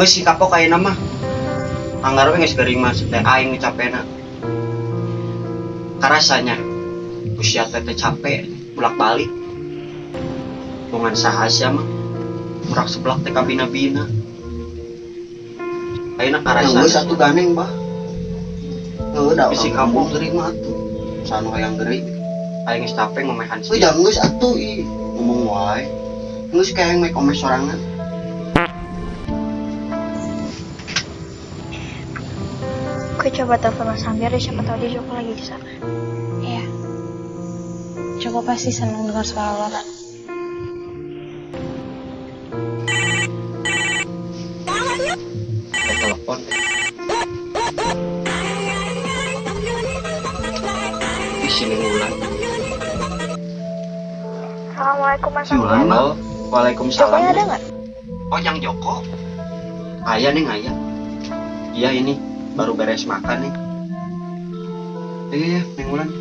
Geus si kapok ayeuna mah. Anggar we geus gering mah teh aing capena. Karasanya usia teh teh capek bolak-balik. Bongan saha sia mah. Murak seblak teh kabina-bina. Ayeuna karasa. Geus atuh ganeng, Bah. Heuh, da Bisi urang kapok. Gering mah atuh. Sanu hayang gering. Aing geus capek ngomehan Euy, da geus atuh ih. Ngomong wae. Geus kayak mek ome sorangan. Gue coba telepon Mas Amir deh, siapa tahu dia Joko lagi di sana. Iya. Joko pasti seneng dengar suara lo, Ran. Ada telepon. Di sini Wulan. Assalamualaikum Mas Si Wulan Amir. mah. Halo, waalaikumsalam. Jokonya ada nggak? Oh, yang Joko. Ayah nih, ayah. Iya ini baru beres makan nih. Iya, Neng Wulan.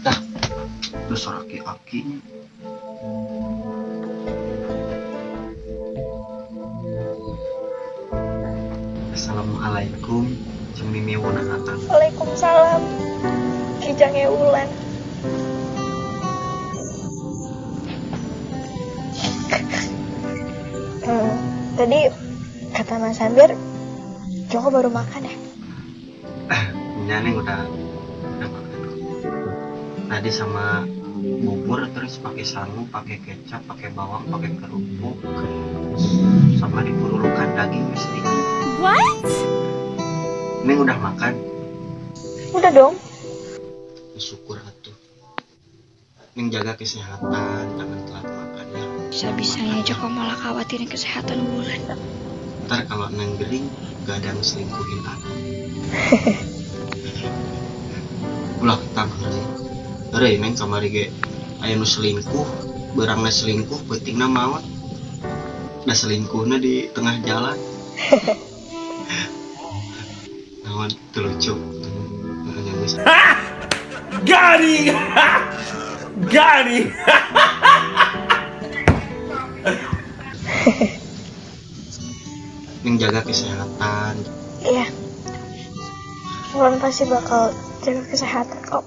Dah, lu soraki akinya. Assalamualaikum, Cemimi Wuna Akang. Waalaikumsalam. Kijangnya Wulan. Tadi kata Mas Amir, Joko baru makan ya? Ya, Neng udah makan kok. Tadi sama bubur terus pakai sangu, pakai kecap, pakai bawang, pakai kerupuk, sama dipurulukan daging sedikit. What? Neng udah makan? Udah dong. Syukur atuh. Neng jaga kesehatan, jangan telat makan ya. Bisa-bisanya Joko malah khawatirin kesehatan Wulan. Ntar kalau Neng gering, gak ada yang selingkuhin aku. Ulah ketang kali. Heureuy Neng kamari ge aya nu selingkuh, beurangna selingkuh, peutingna maot. Da selingkuhna di tengah jalan. Naon teu lucu. Nah, geus. Got him! Got him! Neng jaga kesehatan. Iya. Wulan pasti bakal jaga kesehatan kok.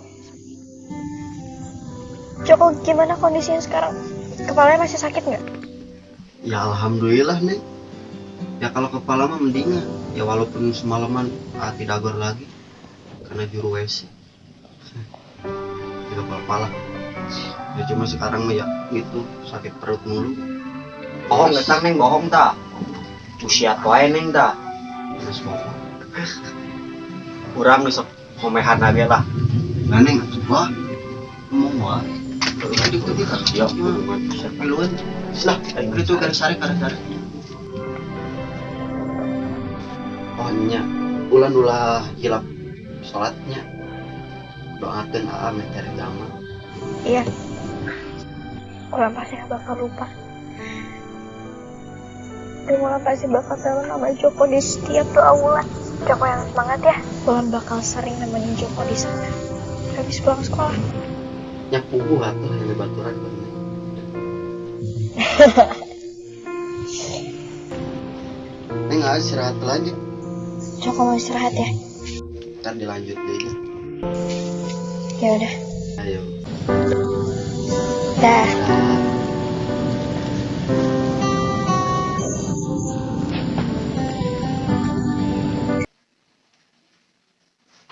Joko gimana kondisinya sekarang? Kepalanya masih sakit nggak? Ya alhamdulillah Neng. Ya kalau kepala mah mendingan. Ya walaupun semalaman tidak dagor lagi karena juru WC. Tidak apa-apa lah. Ya cuma sekarang mah ya gitu sakit perut mulu. Bohong nggak Neng, bohong tak? Usia wae Neng tak? Terus bohong. Kurang besok ngomehan lagi lah. Nah, Neng, wah. Ngomong wae. Udik-udik ah. Ya, Miluan. Lah, itu garis sare, garis sare. Oh nya, ulan ulah hilap sholatnya. Doakeun aa meh agama. Iya. Wulan pasti nggak bakal lupa. Dan Wulan pasti bakal selalu nama Joko di setiap doa Wulan. Joko yang semangat ya. Wulan bakal sering nemenin Joko di sana. Habis pulang sekolah. Nya puguh atuh yang baturan bener. Neng nggak istirahat lagi. Joko mau istirahat ya? Ntar dilanjut deh. Ya udah. Ayo. Dah.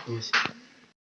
Iya sih.